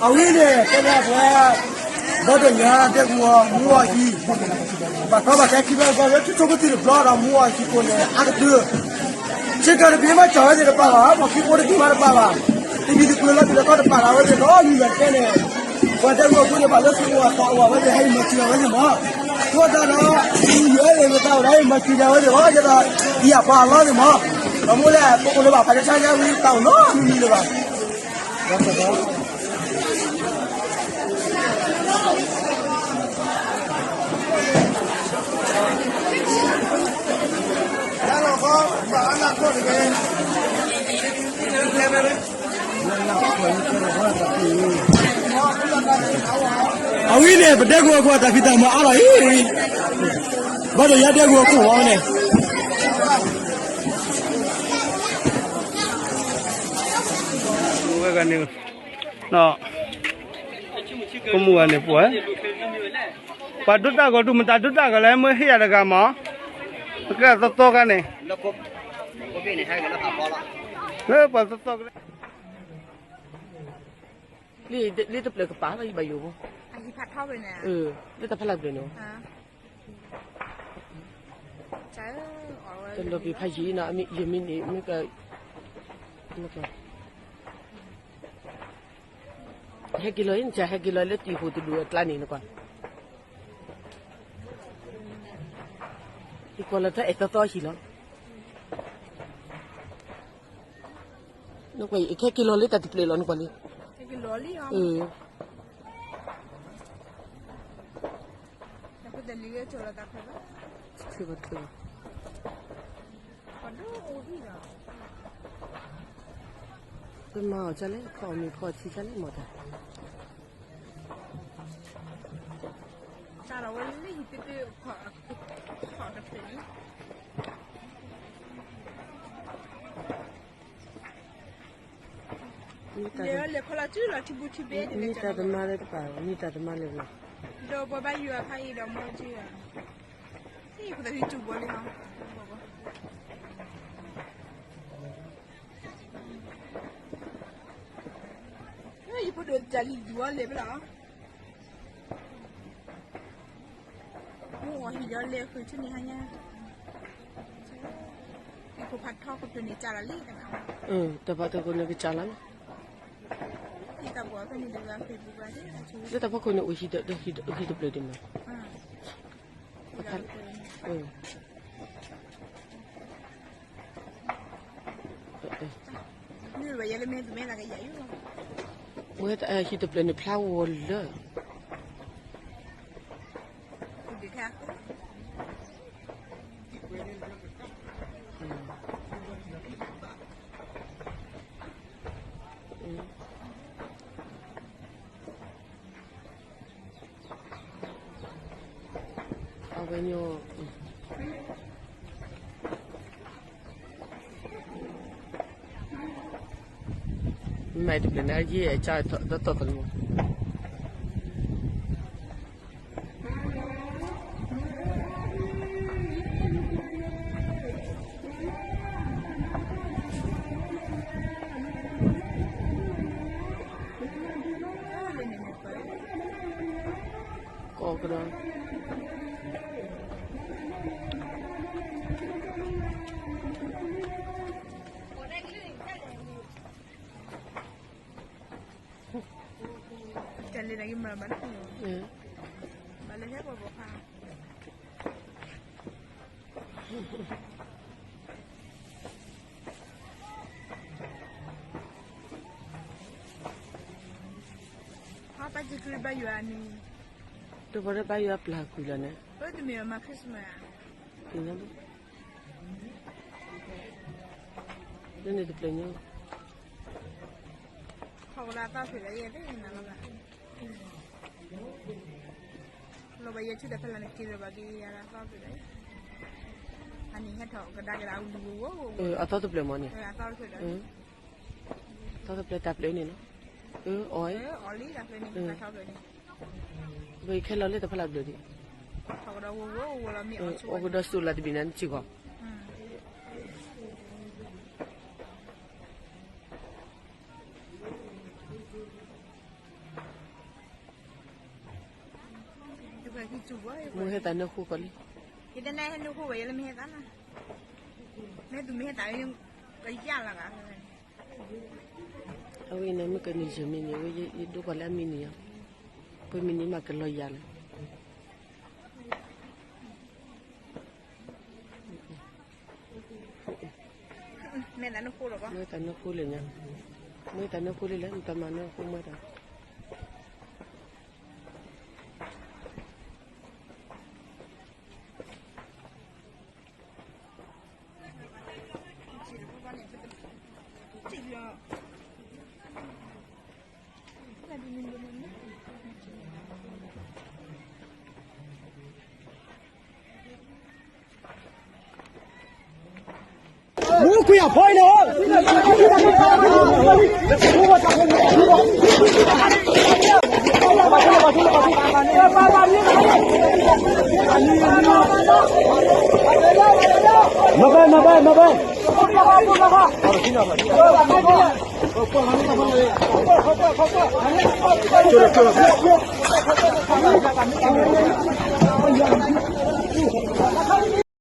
အဝဲန့ၣ် တဲဒၣ်ပှၤ ဘီဒိၣ်ညါဒဲကဝီၤမူအီၤဟံၣ်, ဘၣ်ကီဘၣ်ခဲခံဘျီကီလၢထံဆိကတၢၢ်တဘျီဒီးမူအီၤဟံၣ်ကိးန့ၣ် အကတၢၢ် ဆ့ကၤတဘ့ၣ်မးကၠီၤဝဲသ့ၣ်တပာ်ဘၣ်, ပှၤခံဖိတဘ့ၣ်မးတပာ်ဘၣ်, တမံၤတကျိၤလီၤတံၢ်လီၤကီတပာ်ဘၣ်ဝဲသ့ၣ်ဒီးမံၤလီၤတဲန့ၣ်, ပှၤဒဲကဝီၤဖိန့ၣ် ဘၣ်လၢသုအိၣ်အသးအိၣ်ဝဲသ့ၣ် ဟဲအံၤမၤစၢၤဝဲသ့ၣ်မး, အဃိသတးဒီး ယဲန့ၣ်မ့ၢ်တၢ်အိၣ်ဒီး ဟဲအံၤမၤစၢၤဝဲသ့ၣ်မး, ယဲဒီး ယပှၤအလီၢ်သ့ၣ်မး, ဒီးမိၢ်လဲၣ် ပအိၣ်လၢဘၣ်ဖးကဆါညါဝံၤ တၢ်အိၣ်နီတမံၤလၢၤဘၣ်. အဝဲန့ၣ် ပဒဲကဝီၤဖိအတၢ်ဖံးတၢ်မၤအါထီၣ်အံၤ, ဘၣ်ဒီးယၤဒဲကဝီၤခိၣ်ဝဲန့ၣ် ဝဲဂၤန့ၣ် ဒီး ပမုၢ်ဂၤန့ၣ်ပှၤ, ပှၤဒိတၢ်ဂီၤဒုး မတၤဒိတၢ်ဂီၤလဲၣ် မ့ၢ်ဟ့ၣ်ယၤတဂၤမး, ကဲသီသီခါန့ၣ်, လၢပှၤသီသီကလဲၣ်, လၢတပျၢၤကပၤလီၤ ယဘၣ်ယိၣ်ဖိ, လၢတၢ်ဖးလၢ်တပျၢၤန့ၣ်, တလီၤပံၤဖးယံၤနီၤ ယမ့ၢ်န့ၣ် မ့ၢ်က ဟဲက့ၤလီၤအံၤ နကဟဲက့ၤလီၤလၢတံၤဟိၣ်တဒူၣ်အကျါန့ၣ်နကွၢ်, ယကွၢ်လီၤတၢ်အဲၣ်သီသီဟံၣ်လီၤ, နကွၢ်အံၤ ကဟဲက့ၤလီၤလၢတၢ်တပျၢၤလီၤ နကွၢ်လံ, တချုးဘၣ်တချုးဘၣ်, ပမၤအီၤကလဲၣ် ခီၣ်အမံၤခီၣ်ထံကလဲၣ် မၤတၢ် တၢ်လီၤဝဲလၢဟံၣ်တတၢၢ် ခီၣ်တဖျၢၣ်န့ၣ် လဲၤခီလီၤစုလီၤထံဘူထံဘ့ မ့ၢ်တၢ်သမါလၢတပာ် မ့ၢ်တၢ်သမါလၢဘျီ ဒီးပှၤဘၣ်ယွၤဖးအံၤဒီးမ့ၢ်က့ၤ ဟံၣ်ဖိသၣ်ဟံၣ်တူၢ်ဘီလံဟီ ယဖိဒိၣ်တၢ်လံၤဒူအီၤလဲၤဖဲလီၤ မ့ၢ်အီၤဟံၣ်ဒီးလဲၤဃုာ်ဆူန့ၣ်ဟါညါ ဟံၣ်ဖိဖးထီခိၣ်တန့ၣ်ကၢ်လီၤလံ တၢ်ဖးထီခိၣ်န့ၣ်ကၢ်လီၤ လၢတၢ်ဖီခိၣ်န့ၣ်အိၣ်ဟံၣ်တဖျၢၣ်ဒံးမး ဝဲဟံၣ်တဖျၢၣ်န့ၣ်ဖျါဂီၤလၢ အဝဲညိ မ့ၢ်တဖျၢၣ်န့ၣ် ယဲအကၢ်သီသီသီမး ကီၢ်ကဒီး တၢ်လဲၤတၢ်က့ၤမၤဘၣ်တၢ် ဘၣ်လဲၤဟဲပှၤပိာ်ခွါ ဟီၣ်ပာ်စံးကလုၢ်ဘၣ်ယွၤန့ၣ် တဘၣ်ဒီးဘၣ်ယွၤပျၢ်ကွံာ်လီၤန့ၣ် ပတမ့ၢ်မၤ Christmas ဧါ လၢန့ၣ်တဖျၢၣ်ညါ ထီၣ်ကလၢအသီဖျၢၣ်ဒီးယဲၢ်သ့ၣ်နၤလီၤဘၣ် လီၤဘၣ်ယဲၢ်ဆူတၢ်ဖဲလၢနက့ၤလၢၤဘၣ်က့ၤယၤလၢအသီဖျၢၣ်ဒီး အနံၣ်ဟဲထီၣ်ကဒါက့ၤဒီးအဝံၤဝဲဝဲ အသီတဖျၢၣ်မးန့ၣ် အသီတဖျၢၣ်တၢ်ဖျၢၣ်န့ၣ်လီၤ အီၣ် အီၣ်လံတၢ်ဖျၢၣ်န့ၣ် ဘၣ်ယခဲလီၤလၢတၢ်ဖဲလၢဘျၢၣ်ဒံး အီၣ်ကဒီးစိၣ်လၢတဘ့ၣ်န့ၣ် နထံၣ်ဂီၢ် မ့ၢ်ဟဲသးနၢဃိကီးလံ, ယတနၢ်ဟဲနၢဃိဝဲ ယလၢမ့ၢ်ဟဲသးလီၤ, မ့ၢ်သူမ့ၢ်ဟဲသး ကယၢ်လီၤဂၤ, အဝဲအံၤန့ၣ် မ့ၢ်ကနံၤယမံၤန့ၣ် အဝဲယဒိၣ်ပှၤလၢအမံၤန့ၣ်ယီၤ, ပမံၤန့ၣ်မးကလီၤယၤလီၤ. မ့ၢ်သးနၢဃိလၢညါ, မ့ၢ်သးနၢဃိလၢလၢ နတမၤနၢဃိမ့ၢ်တၢ် မၤဘၣ် မၤဘၣ် မၤဘၣ်.